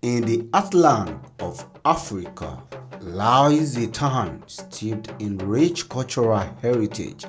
In the heartland of Africa lies a town steeped in rich cultural heritage,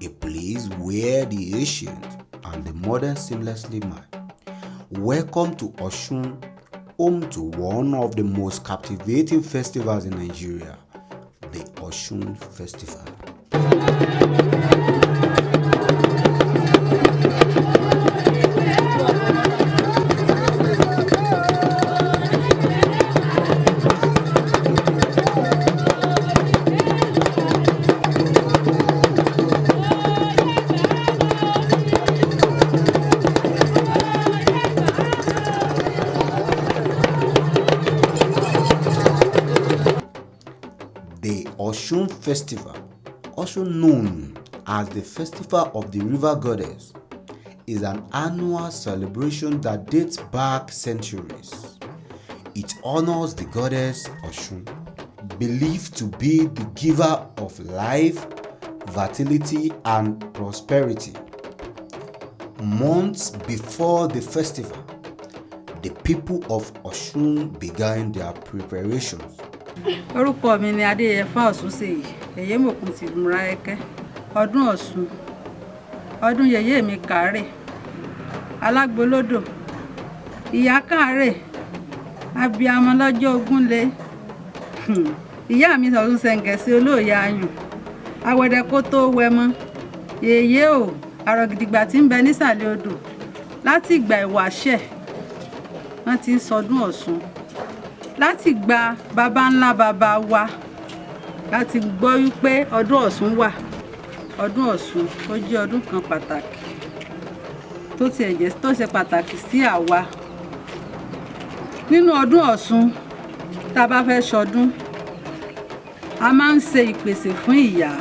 a place where the ancient and the modern seamlessly merge. Welcome to Osun, home to one of the most captivating festivals in Nigeria, the Osun Festival. The Osun Festival, also known as the Festival of the River Goddess, is an annual celebration that dates back centuries. It honors the goddess Osun, believed to be the giver of life, fertility, and prosperity. Months before the festival, the people of Osun began their preparations. Orúkọ mi ni Adéyẹfà Ọ̀ṣúnṣèyí Èyémòkun tìlú Mọdákẹ́kẹ́. Ọdún Ọ̀ṣun, ọdún yèyé mi kàárẹ̀ alágbolódò, ìyá kàárẹ̀ abiyamọ lọ́jọ́ ogúnlé. Ìyá mi Ọ̀ṣun ṣẹ̀ǹgẹ̀sì olóòyà ayùn awẹ́dẹ kó tó wẹmọ yèyé o àrọ̀ gidigba tí ń bẹ nísàlẹ̀ odò. Láti ìgbà ìwáṣẹ̀ wọ́n ti ń sọdún Ọ̀ṣun, láti gba baba ńlá baba wa láti gbọ́ wípé ọdún Ọ̀ṣun wà. Ọdún Ọ̀ṣun, ó jẹ́ ọdún kan pàtàkì tó tiẹ̀ jẹ́ tó ṣe pàtàkì sí àwa. Nínú ọdún Ọ̀ṣun, tá a bá fẹ́ ṣọdún, a máa ń ṣe ìpèsè fún ìyá.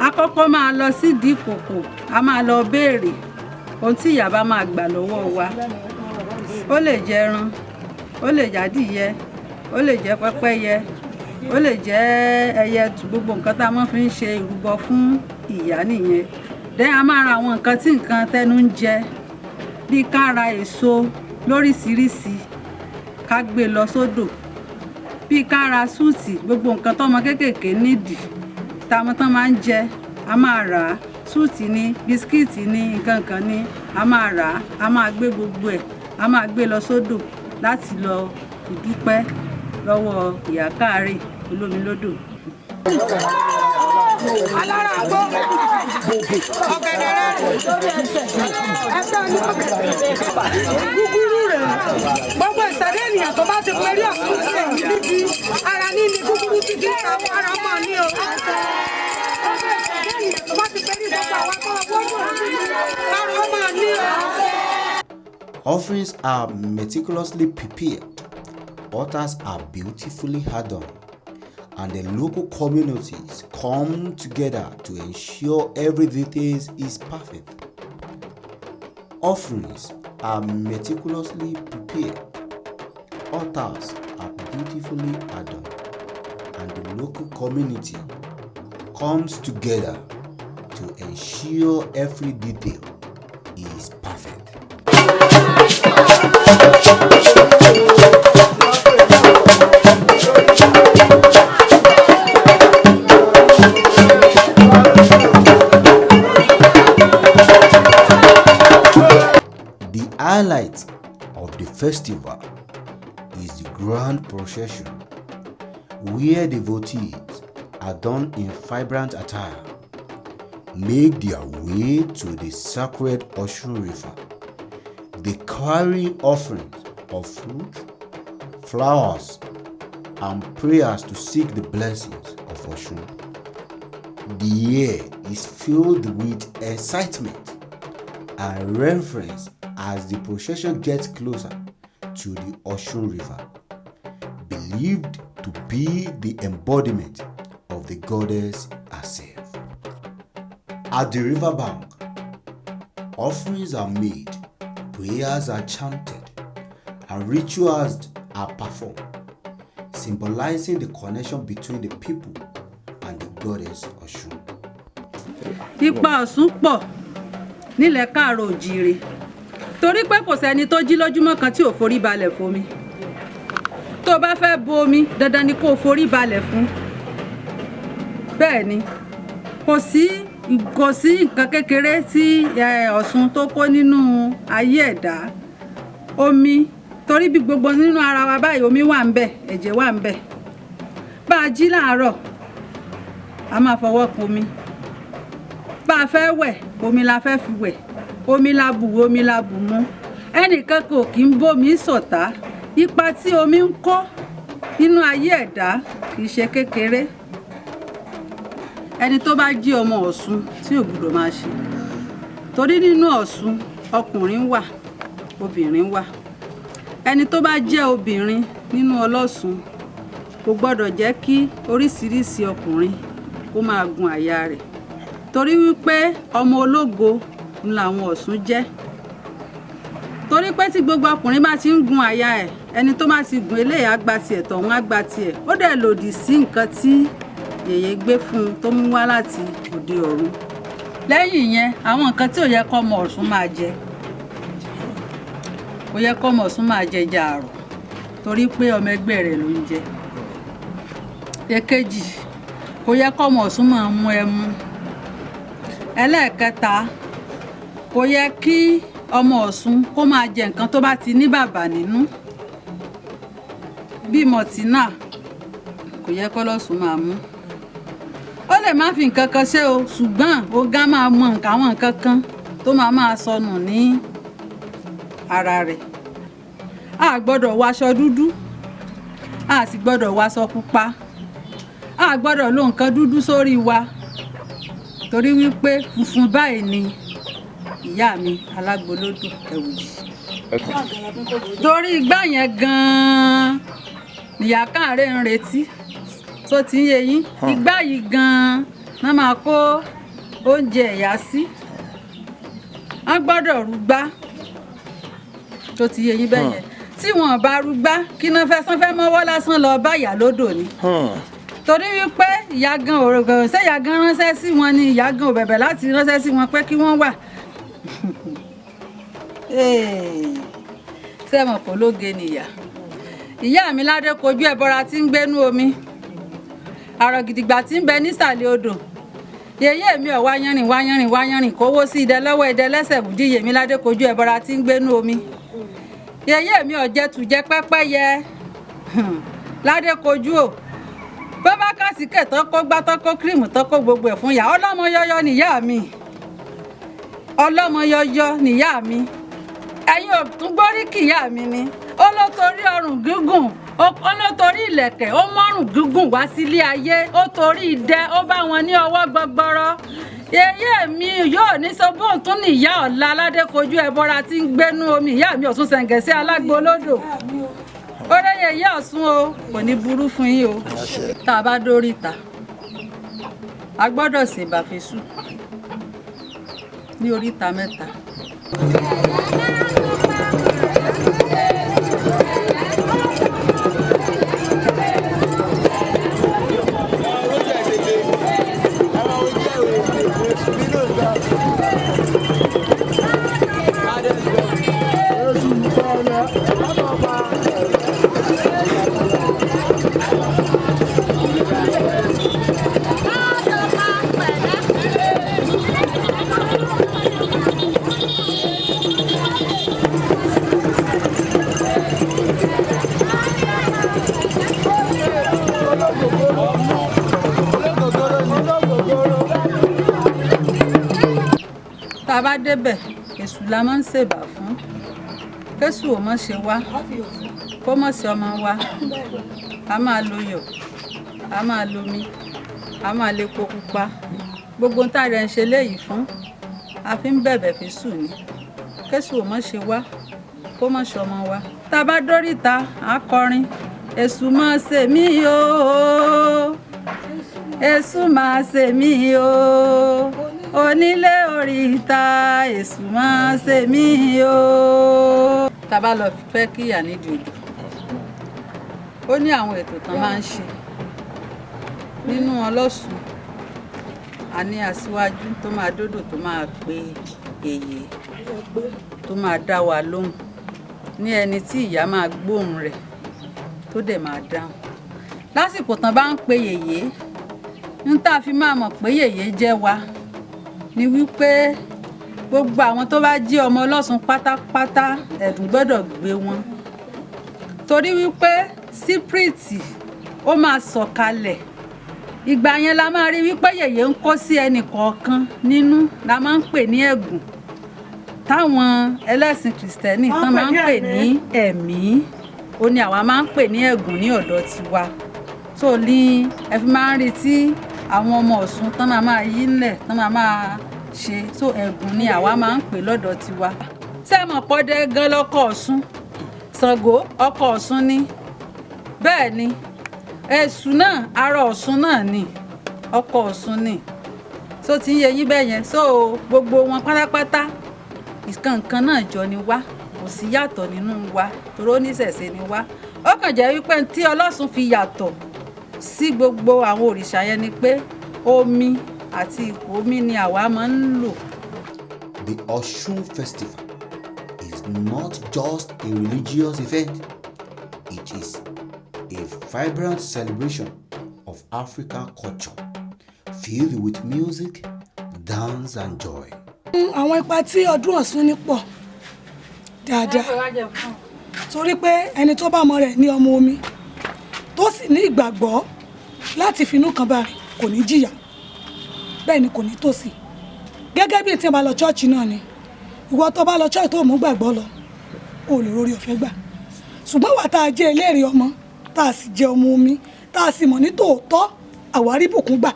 A kọ́kọ́ máa lọ sídìí ìkòkò, a máa lọ béèrè ohun tí ìyá bá máa gbà lọ́wọ́ wa. Ó lè jẹ́ ẹran, ó lè jẹ́ adìyẹ, ó lè jẹ́ pẹ́pẹ́yẹ, ó lè jẹ́ ẹyẹ ẹtù. Gbogbo nǹkan tá a máa fi ń ṣe ìrúbọ fún ìyá nìyẹn. Then a máa ra àwọn nǹkan tí nǹkan tẹnu ń jẹ, bíi ká ra èso lóríṣiríṣi, ká gbé lọ sódò, bíi ká ra súùtì, gbogbo nǹkan tọ́mọ kéékèèké nídìí táwọn tán máa ń jẹ, a máa rà á. Súùtì ni, bisikíìtì ni, nǹkan kan ni, a máa rà á. A máa gbé gbogbo ẹ̀, a máa gbé lọ sódò láti lọ ìdúpẹ́ lọ́wọ́ ìyá káàárẹ̀ olómilódò. Alára àgbo ọ̀gẹ̀dẹ̀ rẹ̀ ẹgbẹ́ ní ọ̀gẹ̀dẹ̀ gúgúrú rẹ̀. Gbogbo ìṣẹ̀dá ènìyàn tó bá ti pẹ̀lú ọ̀sùn sí èyí níbi ara níní gúgúrú títí ta ara mọ́ ní o. Gbogbo ìṣẹ̀dá ènìyàn tó bá ti pẹ̀lú gbogbo àwọn tó wọ́n ara mọ́ ní o. Offerings are meticulously prepared, altars are beautifully adorned, and the local communities come together to ensure every detail is perfect. Offerings are meticulously prepared, altars are beautifully adorned, and the local community comes together to ensure every detail is perfect. The highlight of the festival is the grand procession, where devotees adorned in vibrant attire make their way to the sacred Osun River. They carry offerings of fruit, flowers, and prayers to seek the blessings of Osun. The air is filled with excitement and reverence as the procession gets closer to the Osun River, believed to be the embodiment of the goddess herself. At the riverbank, offerings are made, prayers are chanted, and rituals are performed, symbolizing the connection between the people and the goddess Osun. Ipa Ọ̀ṣun pọ̀ nílẹ̀ káàárọ̀ òjíire. Torí pé kò sẹ́ni tó jí lójúmọ́ kan tí ò forí balẹ̀ fomi. Tó o bá fẹ́ bo omi, dandan ni kó o forí balẹ̀ fún. Bẹ́ẹ̀ ni, kò sí nǹkan kékeré tí Ọ̀ṣun tó kó nínú ayé ẹ̀dá. Omi, torí bí gbogbo nínú ara wa báyìí, omi wà ń bẹ̀, ẹ̀jẹ̀ wà ń bẹ̀. Bá a jí láàárọ̀, a máa fọwọ́ kan omi. Bá a fẹ́ wẹ̀, omi la fẹ́ fi wẹ̀. Omi la bù, omi la bù mu. Ẹnìkan kò kí ń bómi ṣọ̀tá. Ipa tí omi ń kó nínú ayé ẹ̀dá kì í ṣe kékeré. Ẹni tó bá jí ọmọ Ọ̀ṣun tí ò gbúdọ̀ máa ṣe, torí nínú Ọ̀ṣun, ọkùnrin wà, obìnrin wà. Ẹni tó bá jẹ́ obìnrin nínú ọlọ́ṣun kò gbọ́dọ̀ jẹ́ kí oríṣiríṣi ọkùnrin kó máa gun àyà rẹ̀, torí wípé ọmọ ológo ń làwọn Ọ̀ṣun jẹ́. Torí pé tí gbogbo ọkùnrin bá ti ń gun àyà ẹ̀, ẹni tó bá ti gun eléyìí á gba tiẹ̀, tọ̀hún á gba tiẹ̀. Ó dẹ̀ lòdì sí nǹkan tí yèyé gbé fún un tó mú wá láti òde ọ̀run. Lẹ́yìn ìyẹn, àwọn nǹkan tí ò yẹ kọ́ ọmọ Ọ̀ṣun máa jẹ: kò yẹ kọ́ ọmọ Ọ̀ṣun máa jẹ ẹja àrọ̀, torí pé ọmọ ẹgbẹ́ rẹ̀ ló ń jẹ. Èkejì, kò yẹ kọ́ ọmọ Ọ̀ṣun máa mu ẹmu. Ẹlẹ́ẹ̀kẹta, kò yẹ kí ọmọ Ọ̀ṣun kó máa jẹ nǹkan tó bá ti ní bàbà nínú bíi mọ̀tínà. Kò yẹ kọ́ lọ́sùn máa mú. Ó lè má fi nǹkan kan ṣe o, ṣùgbọ́n ọ̀gá máa mọ nǹkan, àwọn nǹkan kan tó máa máa sọnù ní ara rẹ̀. A gbọ́dọ̀ wọṣọ dúdú, a sì gbọ́dọ̀ wọṣọ pupa, a gbọ́dọ̀ lo nǹkan dúdú sórí wa, torí wípé funfun báyìí ni ìyá mi Alágbolódò Ẹ̀wùjì. Torí igbá yẹn gan-an nìyá káàárẹ̀ ń retí tó ti ń yé yín. Igbá yìí gan-an náà máa kó oúnjẹ ẹ̀yà sí. Wọ́n gbọ́dọ̀ rúgbá tó ti yé yín bẹ́ẹ̀ yẹn. Tí wọ́n bá rúgbá, kí náà fẹ́ sán fẹ́ mọ́wọ́ lásán lọ bá ìyá lódò ni, torí wípé ìyá gan òrògàn ṣé ìyá gan ránṣẹ́ sí wọn ni? Ìyá gan ò bẹ̀bẹ̀ láti ránṣẹ́ sí wọn pé kí wọ́n wà. Ṣé mọ̀ kó lóge nìyà ìyá mi ládé kojú ẹbọra tí ń gbénú omi àrọ̀ gidigba tí ń bẹ nísàlẹ̀ odò. Yèyé mi ọ̀ wáyánrìn wáyánrìn wáyánrìn kówó sí idẹ lọ́wọ́, idẹ lẹ́sẹ̀ bùdí. Yèmí ládé kojú ẹbọra tí ń gbénú omi. Yèyé mi ọ̀ jẹ tùjẹ pẹ́pẹ́yẹ ládé kojú o. Bàbá kásìkè tán, kó gbá tán, kó cream tán, kó gbogbo ẹ̀ fún ìyá. Ọlọ́mọ yọyọ nìyá mi, ọlọ́mọ yọyọ nìyá mi. Ẹ̀yin ò tún gbóríkì ìyá mi ni. Ó ló torí ọrùn gígùn, ó ló torí ìlẹ̀kẹ̀, ó mọ́rùn gígùn wá sílé ayé. Ó torí idẹ, ó bá wọn ní ọwọ́ gbọgbọrọ. Yèyé mi yóò ní sọ bóun tún ní ìyá ọ̀la aládé kojú ẹbọra tí ń gbénú omi. Ìyá mi Ọ̀ṣun Ṣẹ̀ǹgẹ̀sẹ̀ Alágbolódò. Orí yèyé Ọ̀ṣun o, kò ní burú fún yín o. Tá a bá dórí ìta, a gbọ́dọ̀ ṣèbà fésù ní oríta mẹ́ta. Tá a bá débẹ̀, èṣù la máa ń ṣèbà fún, kéṣù ò mọ̀ ṣe wá, kó mọ̀ sí ọmọ wa. A máa lo yọ̀, a máa lomi, a máa lepo pupa. Gbogbo ohun tá a rẹ̀ ń ṣe léyìí fún, a fi ń bẹ̀bẹ̀ fésù ni, kéṣù ò mọ̀ ṣe wá, kó mọ̀ ṣe ọmọ wa. Tá a bá dóríta, à á kọrin: "Èṣù máa ṣe mí o, èṣù máa ṣe mí o, onílé oríta, èṣù máa ṣe mí o." Tá a bá lọ fẹ́ kíyà nídìí odò, ó ní àwọn ètò tán máa ń ṣe nínú ọlọ́sùn. A ní aṣíwájú tó máa dódò, tó máa pe Èyí tó máa dá wa lóhùn ní ẹni tí ìyá máa gbóhùn rẹ̀ tó dẹ̀ máa dáhùn lásìkò tán bá ń pe yèyé. Ń tá a fi máa mọ̀ pé yèyé jẹ́ wa ni wípé gbogbo àwọn tó bá jí ọmọ Ọlọ́sùn pátápátá, ẹ̀dùn gbọ́dọ̀ gbé wọn, torí wípé spirit ó máa sọ̀kalẹ̀. Ìgbà yẹn la máa rí wípé yèyé ń kó sí ẹnì kọ̀ọ̀kan nínú, la máa ń pè ní ẹ̀gùn táwọn ẹlẹ́sìn kìrìsìtẹ́nì tán máa ń pè ní ẹ̀mí. Ó ní àwa máa ń pè ní ẹ̀gùn ní ọ̀dọ̀ tiwa. Tó ní ẹ fi máa ń rí tí àwọn ọmọ Ọ̀ṣun tán máa máa yí ńlẹ̀, tán máa máa ṣe. So ẹ̀gùn ni àwa máa ń pè lọ́dọ̀ tiwa. Ṣé ẹ mọ̀ pọ́dẹ gan lọ́kọ̀ Ọ̀ṣun? Ṣàngó ọkọ Ọ̀ṣun ni. Bẹ́ẹ̀ ni, Èṣù náà ara Ọ̀ṣun náà ni, ọkọ Ọ̀ṣun ni. So ti ń yé yín bẹ́ẹ̀ yẹn? So gbogbo wọn pátápátá, ìkànkan náà jọ ni wá, kò sí yàtọ̀ nínú wa, torí oníṣẹ̀ṣe ni wá. Ó kàn jẹ́ wípé tí Ọlọ́ṣun fi yàtọ̀ sí gbogbo àwọn òrìṣà yẹn ni pé omi àti omi ni àwa máa ń lò. The Oshun Festival is not just a religious event, it is a vibrant celebration of African culture filled with music, dance, and joy. Àwọn ipa tí ọdún Ọ̀ṣun ní pọ̀ dáadáa, torí pé ẹni tó bá mọ rẹ̀ ní ọmọ omi, tó sì ní ìgbàgbọ́ láti finú kan bá rìn, kò ní jìyà, bẹ́ẹ̀ ni kò ní tòṣì. Gẹ́gẹ́ bí tí a bá lọ church náà ni, ìwọ tó bá lọ church tó mú gbàgbọ́ lọ, o lè rórí ọ̀fẹ́ gbà. Ṣùgbọ́n wà tá a jẹ́ ẹlẹ́rìí ọmọ, tá a sì jẹ́ ọmọ omi, tá a sì mọ̀ ní tòótọ́, àwárí bùkún gbà,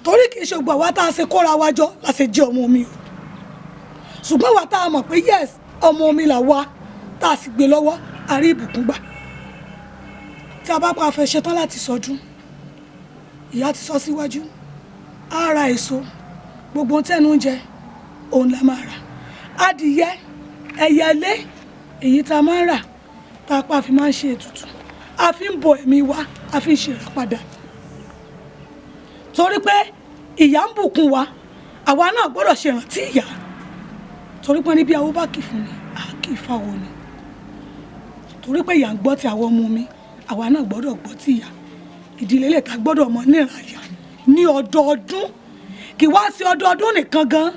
torí kì í ṣe gbogbo àwa tá a ṣe kóra wa jọ la ṣe jẹ́ ọmọ omi o. Ṣùgbọ́n wà tá a mọ̀ pé yes, ọmọ omi là wa, tá a sì gbé lọ́wọ́, a rí ìbùkún gbà. Tí a bá pa afẹ́ ṣetán láti sọdún, ìyá ti sọ síwájú, á ra èso, gbogbo ohun tẹ́nu ń jẹ òun la máa rà, adìyẹ, ẹyẹlé, èyí tá a máa ń rà, tá a pa fi máa ń ṣe ètùtù, a fi ń bo ẹ̀mí wa, a fi ń ṣe ìràpadà, torí pé ìyá ń bùkún wa, àwa náà gbọ́dọ̀ ṣèrántí ìyá, torí pé níbi àwọn bá kì fún ni, à kì í fáwọn ni. Torí pé ìyá ń gbọ́ ti àwọn ọmọ mi, àwa náà gbọ́dọ̀ gbọ́ ti ìyá. Ìdílé lè ta gbọ́dọ̀ mọ níran ìyá ní ọdọọdún. Kì wá sí ọdọọdún nìkan gan,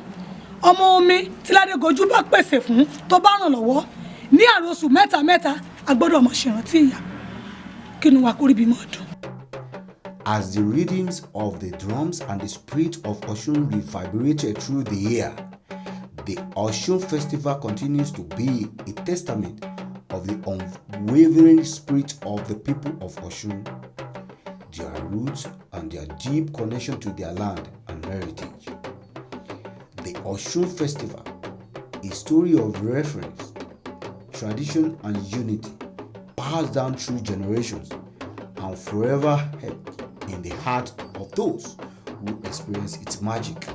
ọmọ omi tí Ládégòjú bá pèsè fún, tó bá ràn lọ́wọ́ ní àrùn oṣù mẹ́ta mẹ́ta, a gbọ́dọ̀ mọ̀ ṣèrántí ìyá, kí inú wa kórìí bímọ ọdún. As the rhythms of the drums and the spirit of Oshun reverberated through the air, the Oshun Festival continues to be a testament of the unwavering spirit of the people of Oshun, their roots and their deep connection to their land and heritage. The Oshun Festival, a story of reverence, tradition, and unity passed down through generations and forever held in the heart of those who experience its magic.